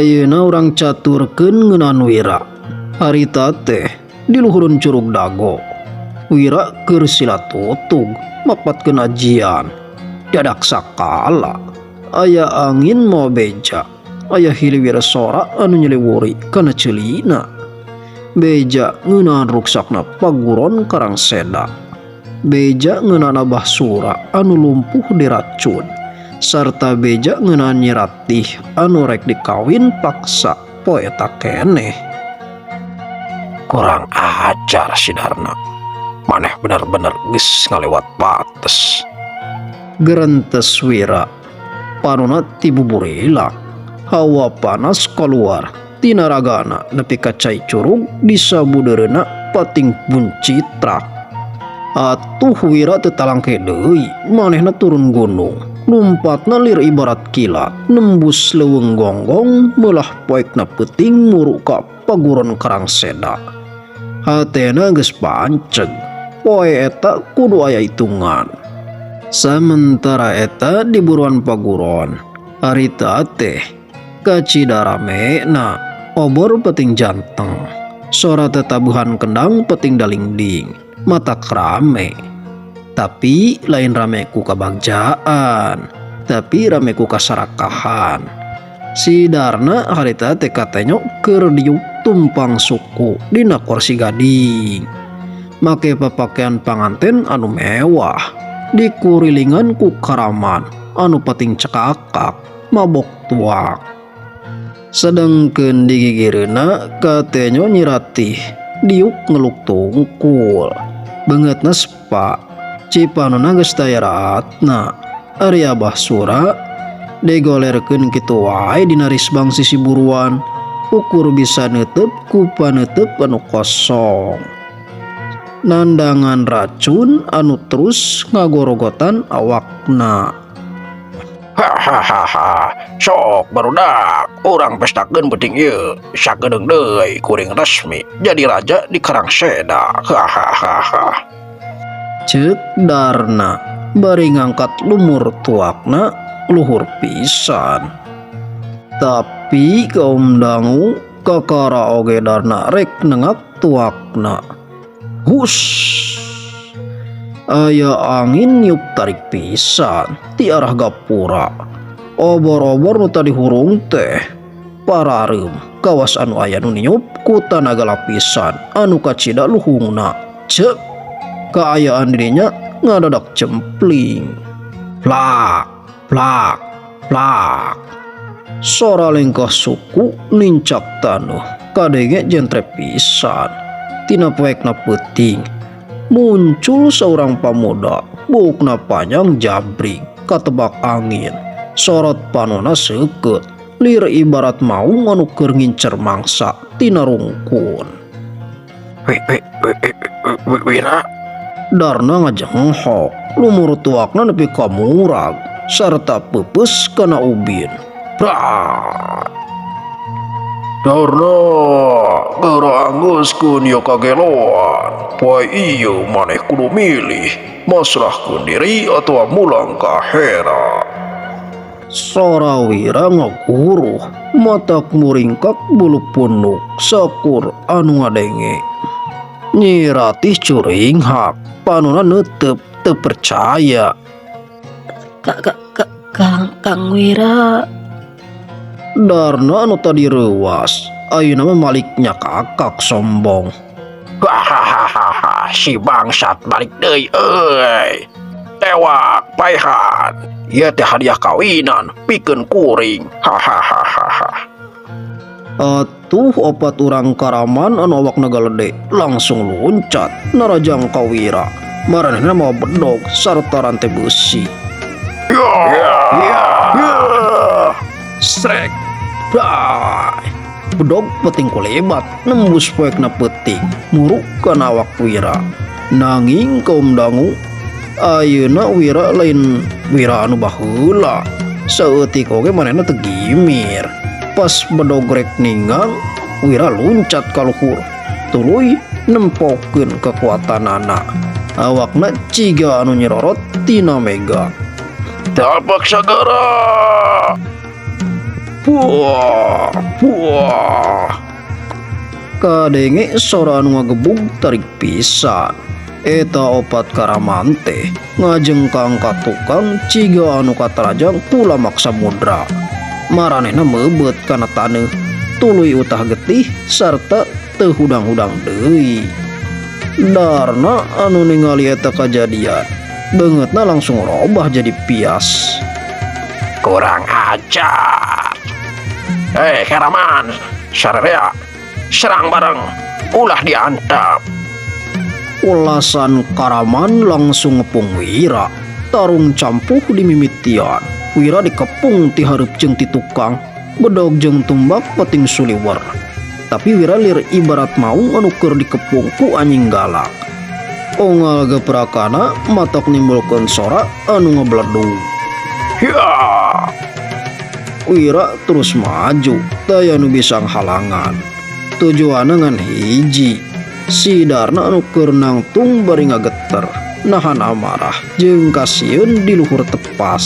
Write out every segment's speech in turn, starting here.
Ayeuna urang caturkeun ngeunaan Wira. Harita teh di luhureun Curug Dago. Wira keur sila tutug mapatkeun ajian. Dadak sakala aya angin mawa beja. Aya hiliwir sora anu nyeliwuri kana ceulina. Beja ngeunaan ruksakna paguron Karangseda. Beja ngeunaan Abah Sura anu lumpuh diracun. Sarta beja ngeunaan Nyi Ratih anu rek dikawin paksa poe eta keneh. Kurang ajar si Darna. Maneh bener-bener geus ngalewat bates. Gerentes Wira. Panona tibuburilak. Hawa panas kaluar tina ragana nepi ka cai curug disabudeureunna pating buncitrak. Atuh Wira teu talangke deui, manehna turun gunung. Lumpatna lir ibarat kilat, nembus leuweung gonggong meulah poekna peuting muru ka paguron Karangseda. Hatena geus panceg, poe eta kudu aya hitungan. Samentara eta di buruan paguron, harita teh kacida ramena, obor peuting janteng. Sora tetabuhan kendang peuting dalingding, matak rame. Tapi lain rame ku kabagjaan, tapi rame ku kasarakahan. Si Darna harita teh katenyo keur diuk tumpang suku dina kursi gading. Make papakaian panganten anu mewah, dikurilingan ku karaman anu pating cekakak, mabok tuak. Sedengkeun di gigireunna katenyo Nyi Ratih diuk ngeluk tungkul. Beungeutna sepa, cipanona geus taya raatna. Ari Abah Sura digolerkeun kitu wae dina risbang sisi buruan, ukur bisa neuteup ku paneuteub anu kosong. Nandangan racun anu terus ngagorogotan awakna. Hahaha, sok barudak, urang pestakeun peuting ieu. Sakedeung deui kuring resmi jadi raja di Karangseda. Hahaha. Ceuk Darna bari ngangkat lumur tuakna luhur pisan. Tapi kaum dangu kakara oge Darna rek nengak tuakna. Hus! Aya angin niup tarik pisan ti arah gapura. Obor-obor nu tadi hurung teh parareum kawas anu aya nu niup ku tanaga lapisan anu kacida luhungna. Cek kaayaan dirinya ngadadak cempling. Plak, plak, plak. Sora lengkah suku nincak taneuh kadenge jentre pisan. Tina poekna peuting muncul seorang pamuda, buukna panjang jabrig katebak angin. Sorot panona seukeut, lir ibarat maung anu keur ngincer mangsa tina rungkun. Wi wi wi wi Wira. Darna ngajenghok, lumur tuakna nepi ka murag sarta peupeus kana ubin. Brak! Darna, geura anggeuskeun ieu kageloan. Poe ieu maneh kudu milih, masrahkeun diri atawa mulang ka akhirat. Sora Wira ngaguruh, matak muringkak bulu punuk sakur anu ngadenge. Nyi Ratih curinghak, panona neuteup teu percaya. Kak, kak, kak, Kang, Kang Wira. Darna anu tadi reuwas, ayeuna mah malik nyakakak sombong. Hahaha, si bangsat balik deui euy. Tewak paehan. Ieu teh hadiah kawinan pikeun kuring. Hahaha. Atuh opat urang karaman anu awakna galede langsung luncat narajang ka Wira. Maranehna mawa bedog sarta rante beusi. Ya, ya, ya. Srek. Bray. Bedog peuting kulebat nembus poekna peuting muruk kana awak Wira. Nanging kaum dangu, ayeuna Wira lain Wira anu baheula. Saeutik oge manehna teu gimir. Pas bedog rek ninggang, Wira luncat ka luhur. Tuluy nempokeun kekuatanana. Awakna ciga anu nyirorot tina mega. Tapak sagara. Buah, buah. Kadenge sora anu ngagebug tarik pisan. Eta opat karaman teh ngajengkang ka tukang ciga anu katarajang ku lamak samudra. Maranehna meubeut kana taneuh, tuluy utah getih sarta teu hudang-hudang deui. Darna anu ningali eta kajadian, beungeutna langsung robah jadi pias. Kurang ajar. Hei, Karaman, sarerea, serang bareng, ulah diantap. Ulasan Karaman langsung ngepung Wira. Tarung campuh dimimitian. Wira dikepung ti hareup jeung ti tukang. Bedog jeung tumbak pating suliwer. Tapi Wira lir ibarat maung anu keur dikepung ku anjing galak. Onggal geprakana matak nimbulkeun sora anu ngebledug. Ya, Wira terus maju, taya nu bisa halangan. Tujuanna ngan hiji. Si Darna anu keur nangtung bari ngageter, nahan amarah jeung kasieun di luhur tepas.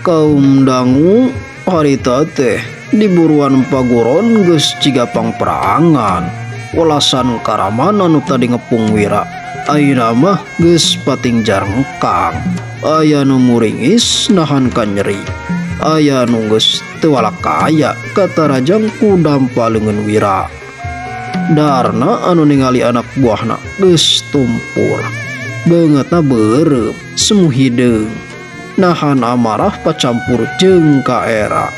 Kaum dangu harita teh di buruan paguron geus ciga pangperangan. Welasan Karaman anu tadi ngepung Wira, ayeuna mah geus pating jarengkang. Aya nu muringis nahan kanyeri. Aya nu geus teu walakaya katarajang ku dampa leungeun Wira. Darna anu ningali anak buahna geus tumpur. Beungeutna beureum, semu hideung. Nahan amarah pacampur jeung kaera.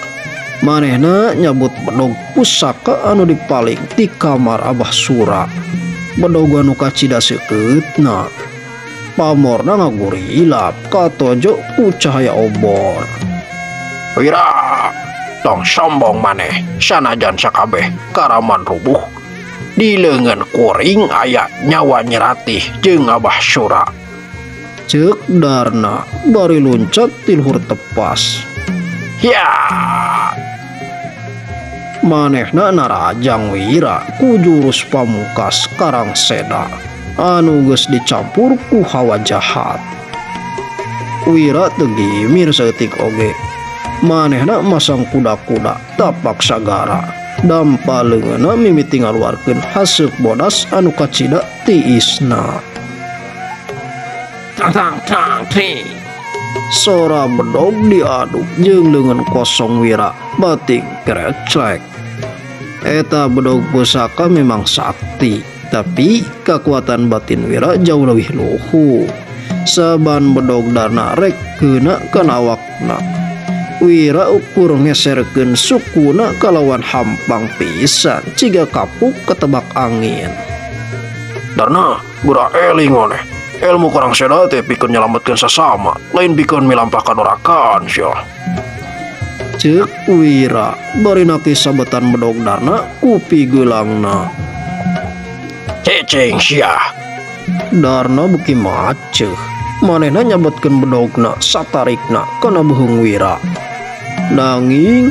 Manehna nyabut bedog pusaka anu dipaling ti kamar Abah Sura. Bedog anu kacida seukeutna. Pamorna ngagurilap katojo ku cahaya obor. Wira, tong sombong maneh, sanajan sakabeh Karaman rubuh. Di leungeun kuring aya nyawa Nyi Ratih jeung Abah Sura. Ceuk Darna bari luncat ti luhur tepas. Ya, Manehna narajang Wira ku jurus pamungkas Karang Seda anu geus dicampur ku hawa jahat. Wira teu gimir saeutik oge. Manehna masang kuda-kuda tapak sagara. Dampa leungeunna mimiti ngaluarkeun haseuk bodas anu kacida tiisna. Tang tang tang ting. Sora bedog diaduk jeung leungeun kosong Wira bating kereclek. Eta bedog pusaka memang sakti, tapi kekuatan batin Wira jauh lebih luhur. Saban bedog Darna rek keuna kana awakna. Wira ukur ngeserkeun sukuna kalawan hampang pisan ciga kapuk ketebak angin. Darna, gura eling maneh. Ilmu Karang Seda teh pikeun nyelametkeun sasama, lain pikeun milampahkan orakan sia. Ceuk Wira bari nakis sabetan bedog Darna ku pigeulangna. Cicing sia. Darna beuki maceuh. Manehna nyabetkeun bedogna satarikna kana beuheung Wira. Nanging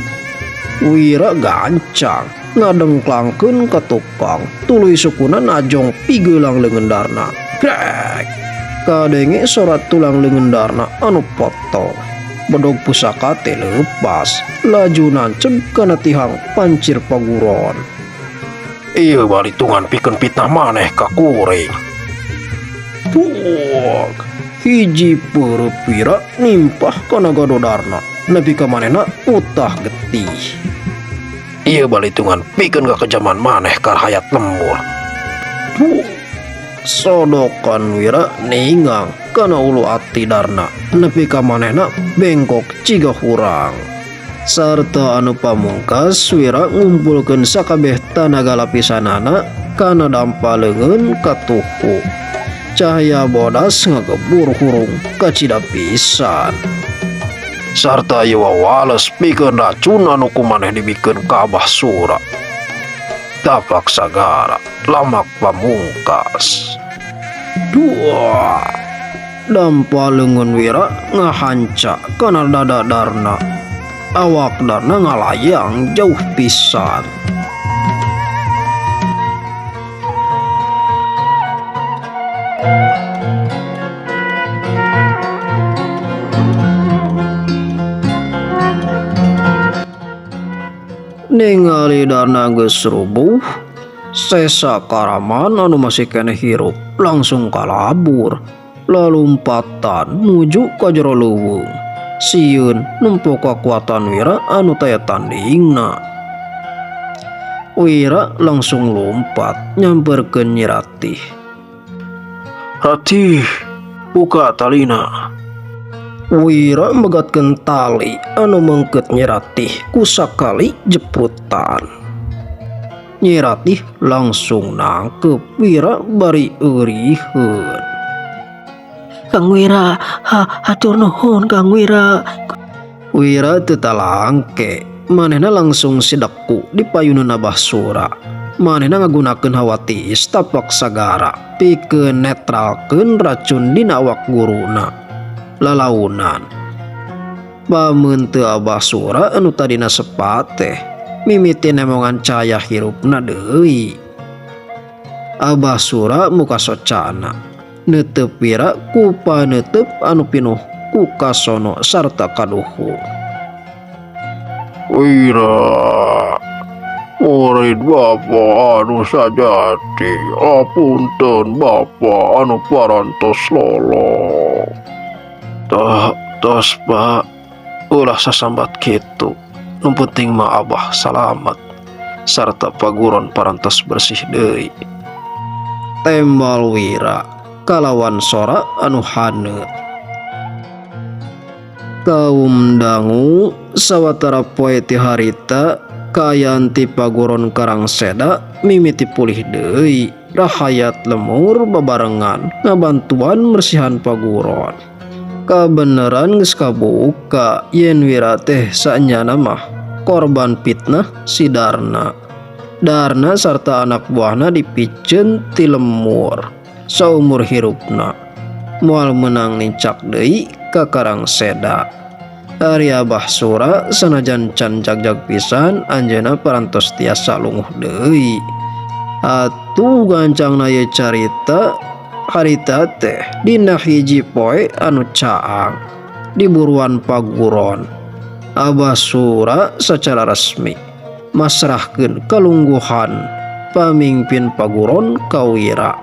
Wira gancang ngadengklangkeun ka tukang tuluy sukuna najong pigelang leungeun Darna. Grek. Kadenge sora tulang leungeun Darna anu potong. Bedog pusaka teh leupas, laju nanceb kana tihang pancir paguron. Ieu balitungan pikeun fitnah maneh ka kuring. Puak. Hiji peureub Wira nimpah kana gado Darna, nepi ka manehna utah getih. Ieu balitungan pikeun kakejaman maneh ka hayat lembur. Puak. Sodokan Wira ningang kana ulu ati Darna, nepi ka manehna bengkok ciga hurang. Sarta anu pamungkas Wira ngumpulkeun sakabeh tanaga lapisanana kana dampa leungeun katuhu. Cahaya bodas ngagebur hurung kacida pisan. Sarta ieu wawales pikeun racun anu ku maneh dibikeun ka Abah Sura. Tapak sagara lamak pamungkas. Dua. Dampa leungeun Wira ngahanca kana dada Darna. Awak Darna ngalayang jauh pisan. Ningali Darna geus rubuh, sesa karaman anu masih keneh hirup langsung kalabur, lalumpatan nuju ka jero leuweung. Sieun nempo kakuatan Wira anu taya tandingna. Wira langsung lumpat nyamperkeun Nyi Ratih. Ratih, buka talina. Wira megatkeun tali anu meungkeut Nyi Ratih ku sakali jeprutan. Nyi Ratih langsung nangkep Wira bari euriheun. Kang Wira, ha, hatur nuhun Kang Wira. Wira teu talangke, manehna langsung sideku di payuneun Abah Sura. Manehna ngagunakeun hawa tiis tapak sagara pikeun netralkeun racun dina awak guruna. Lalaunan. Pameun teu Abah Sura anu tadina sepat teh mimiti nemongan cahaya hirupna deui. Abah Sura muka socana neuteup Wira ku paneuteub anu pinuh ku kasono sarta kaduhung. Wira, murid Bapa anu sajati, apunten Bapa anu parantos lolong. Toh, tos Pak, ulah sasambat kitu. Nu penting mah Abah salamet sarta paguron parantos bersih deui. Tembal Wira kalawan sora anu haneut. Kaum dangu, sawatara poe ti harita kaayaan ti paguron Karangseda mimiti pulih deui. Rahayat lemur babarengan ngabantuan mersihan paguron. Kabeneran geus kabuka yen Wira teh saenyana mah korban fitnah si Darna. Darna sarta anak buahna dipiceun ti lemur saumur hirupna. Moal meunang nincak deui ka Karangseda. Ari Abah Sura sanajan can jagjag pisan, anjeunna parantos tiasa lunguh deui. Atuh gancangna ieu carita, harita teh dina hiji poe anu caang di buruan paguron. Abah Sura secara resmi masrahkeun kalungguhan pamingpin paguron ka Wira.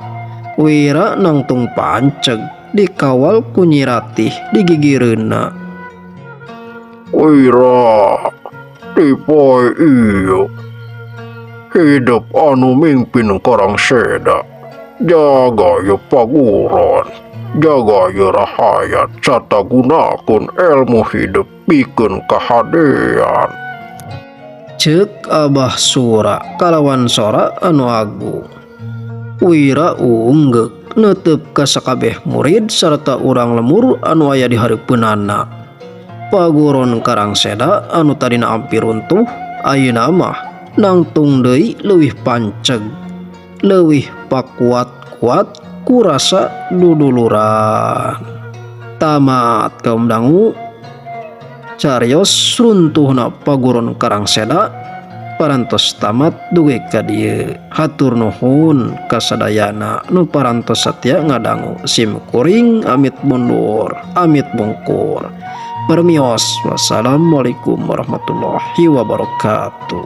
Wira nangtung panceg dikawal ku Nyi Ratih di gigireunna. Wira, di poe ieu hidep anu mingpin Karangseda. Jaga ieu paguron, jaga ieu rahayat sarta gunakeun ilmu hidep pikeun kahadean. Ceuk Abah Sura kalawan sora anu agung. Wira unggek neuteup ka sakabeh murid sarta urang lemur anu aya di hareupeunana. Paguron Karangseda anu tadina ampir runtuh ayeuna mah nangtung deui leuwih panceg, leuwih pakuat-kuat ku rasa duduluran. Tamat, kaum dangu, carios runtuhna paguron Karangseda parantos tamat dugi ka dieu. Hatur nuhun kasadayana nu parantos satia ngadangu. Sim kuring amit mundur, amit mungkur. Permios, wassalamualaikum warahmatullahi wabarakatuh.